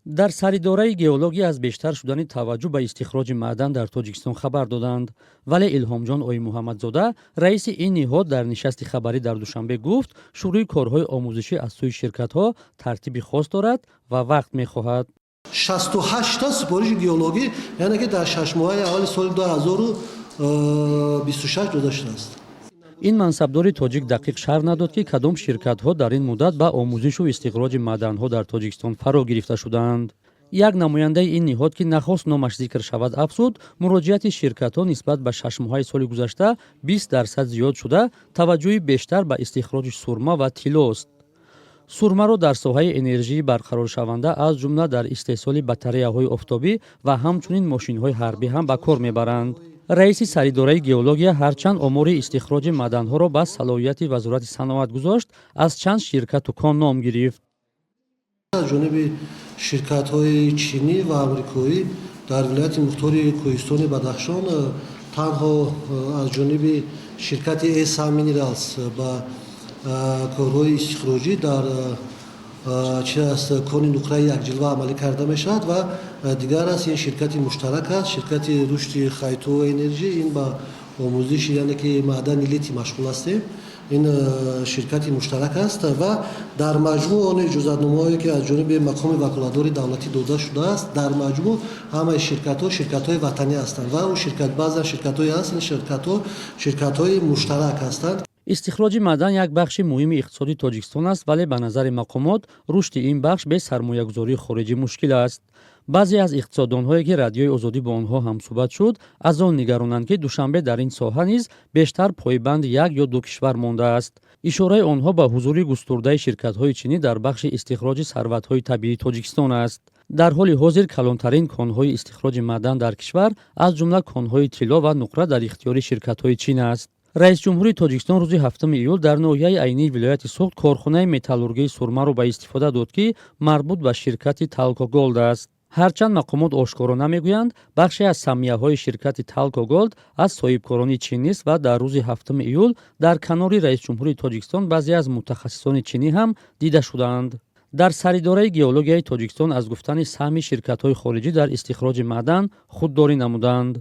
Дар Саридораи геология аз бештар шудани таваҷҷӯҳ ба истихроҷи маъдан дар Тоҷикистон хабар доданд, вале Илҳомҷон Оимуҳаммадзода, раиси ин ниҳод, дар нишасти хабарӣ дар Душанбе гуфт, шурӯи корҳои омӯзишӣ аз сӯи ширкатҳо тартиби хос дорад ва вақт мехоҳад. 68-та супориши геологӣ, яъне ки дар 6 моҳаи аввали соли 2026 дода шудааст. Ин мансабдори тоҷик дақиқ шарҳ надод, ки кадом ширкатҳо дар ин муддат ба омӯзишу истихроҷи маъданҳо дар Тоҷикистон фаро гирифта шудаанд. Як намояндаи ин ниҳод, ки нахост номаш зикр шавад, афзуд, муроҷиати ширкатҳо нисбат ба 6 моҳаи соли гузашта 20% зиёд шуда, таваҷҷӯҳи бештар ба истихроҷи сурма ва тиллост. Сурмаро дар соҳаи энержии барқароршаванда, аз ҷумла дар истеҳсоли батареяҳои офтобӣ ва ҳамчунин мошинҳои ҳарбӣ ҳам ба кор мебаранд. Раиси Саридораи геология ҳарчанд омори истихроҷи маъданҳоро ба салоҳияти Вазорати саноат гузошт, аз чанд ширкату кон ном гирифт. Аз ҷониби ширкатҳои чинӣ ва амрикоӣ дар вилояти мухтори Кӯҳистони Бадахшон танҳо аз ҷониби ширкати Эса Минералс ба корҳои истихроҷӣ дар чи аст, кони нуқраи Якҷилва амалӣ карда мешавад ва дигар аст, ин ширкати муштарак аст, ширкати рушди Хайтоу Энерҷи. Ин ба омӯзиши, яъне ки маъдани литий машғул ҳастем. Ин ширкати муштарак аст ва дар маҷмӯъ он иҷозатномаҳое, ки аз ҷониби мақоми ваколатдори давлатӣ дода шудааст, дар маҷмӯъ ҳамаи ширкатҳо ширкатҳои ватанӣ ҳастанд ва он ширкат, баъзан ширкатҳое ҳаст, ин ширкатҳо ширкатҳои муштарак ҳастанд. Истихроҷи маъдан як бахши муҳими иқтисоди Тоҷикистон аст, вале ба назари мақомот рушди ин бахш бе сармоягузории хориҷӣ мушкил аст. Баъзе аз иқтисоддонҳое, ки Радиои Озодӣ бо онҳо ҳамсӯҳбат шуд, аз он нигаронанд, ки Душанбе дар ин соҳа низ бештар пойбанди як ё ду кишвар мондааст. Ишораи онҳо ба ҳузури густурдаи ширкатҳои чинӣ дар бахши истихроҷи сарватҳои табиии Тоҷикистон аст. Дар ҳоли ҳозир калонтарин конҳои истихроҷи маъдан дар кишвар, аз ҷумла конҳои тилло ва нуқра, дар ихтиёри ширкатҳои чин аст. Раисҷумҳури Тоҷикистон рӯзи 7 июл дар ноҳияи Айнии вилояти Суғд корхонаи металлургии сурмаро ба истифода дод, ки марбут ба ширкати Талко Голд аст. Ҳарчанд мақомот ошкоро намегӯянд, бахше аз саҳмияҳои ширкати Талко Голд аз соҳибкорони чинист ва дар рӯзи 7 июл дар канори раисҷумҳури Тоҷикистон баъзе аз мутахассисони чинӣ ҳам дида шудаанд. Дар Саридораи геологияи Тоҷикистон аз гуфтани саҳми ширкатҳои хориҷӣ дар истихроҷи маъдан худдорӣ намуданд.